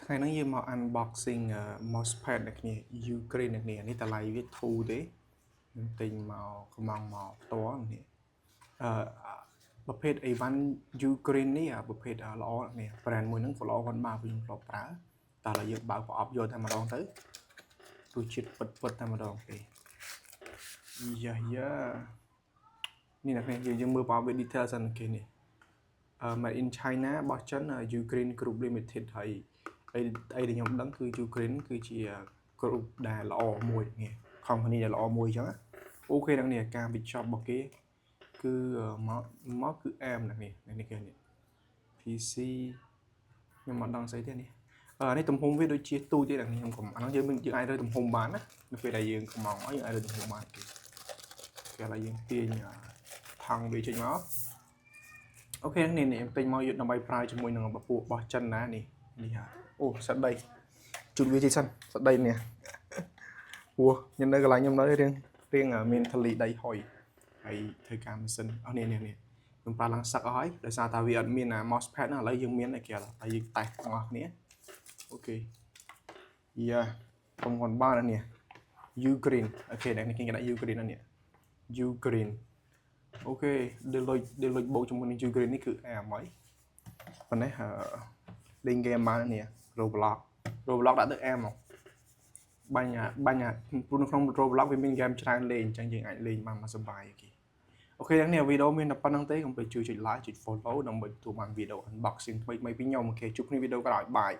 ថ្ងៃហ្នឹងយើងមក unboxing mousepad អ្នកគ្នា Ugreen អ្នកគ្នានេះតម្លៃវាធូរទេខ្ញុំទិញមកកំងមកផ្ទាល់នេះអឺប្រភេទអីវ៉ាន់ Ugreen នេះអាប្រភេទល្អអ្នកគ្នា brand មួយហ្នឹងក៏ល្អគាត់មកខ្ញុំធ្លាប់ប្រើតែឥឡូវយើងបើកប្រអប់យកតែម្ដងទៅទោះជាតិពិតពិតតែម្ដងទេយ៉ាយ៉ានេះអ្នកគ្នាយើងមើលប្រអប់វា detail សិនគេនេះអឺ made in China របស់ចិន Ugreen Group Limited ហើយអីអីដែលខ្ញុំដឹងគឺ Ugreen គឺជា group ដែលល្អមួយនេះ company ដែលល្អមួយអញ្ចឹង OK ដល់នេះការវិចប់របស់គេគឺមកមកគឺអែមណាស់នេះនេះគេនេះ PC ខ្ញុំអត់ដឹងស្អីទេនេះអឺនេះទំហំវាដូចជាទូចទេដល់នេះខ្ញុំកុំអាហ្នឹងយើងយើងអាចរើទំហំបានណានៅពេលដែលយើងកំងមកយើងអាចរើទំហំបានគេគេឥឡូវយើងទាញថង់វាចេញមក OK នេះនេះទិញមកយកដើម្បីប្រើជាមួយនឹងពពួករបស់ចិនណានេះនេះហាអូសត្វដីជូតវាតិចសិនសត្វដីនេះព្រោះខ្ញុំនៅកន្លែងខ្ញុំនៅរៀងរៀងមានធលីដីហុយហើយធ្វើការម៉ាស៊ីនអស់នេះនេះនេះខ្ញុំប្រើឡើងសឹកអស់ហើយដោយសារតែវាអត់មានអា mouse pad ហ្នឹងឥឡូវយើងមានតែគេហើយយើងតេស្តទាំងអស់គ្នា OK យ៉ាកុំគាត់បាននេះ Ugreen OK អ្នកនេះគេដាក់ Ugreen នេះ Ugreen OK Deloitte Deloitte បូកជាមួយនឹង Ugreen នេះគឺអែមហើយប៉ុណ្ណេះលេងហ្គេមបាននេះ Roblox Roblox ដាក់ទៅអែមមកបាញ់អាបាញ់អាព្រោះនៅក្នុង Roblox វាមានហ្គេមច្រើនលេងអញ្ចឹងយើងអាចលេងបានមកសប្បាយគេ OK នេះវីដេអូមានតែប៉ុណ្្នឹងទេកុំភ្លេចជួយចុច like ចុច follow ដើម្បីទទួលបានវីដេអូ unboxing ថ្មីៗពីខ្ញុំ OK ជួបគ្នាវីដេអូក្រោយ bye.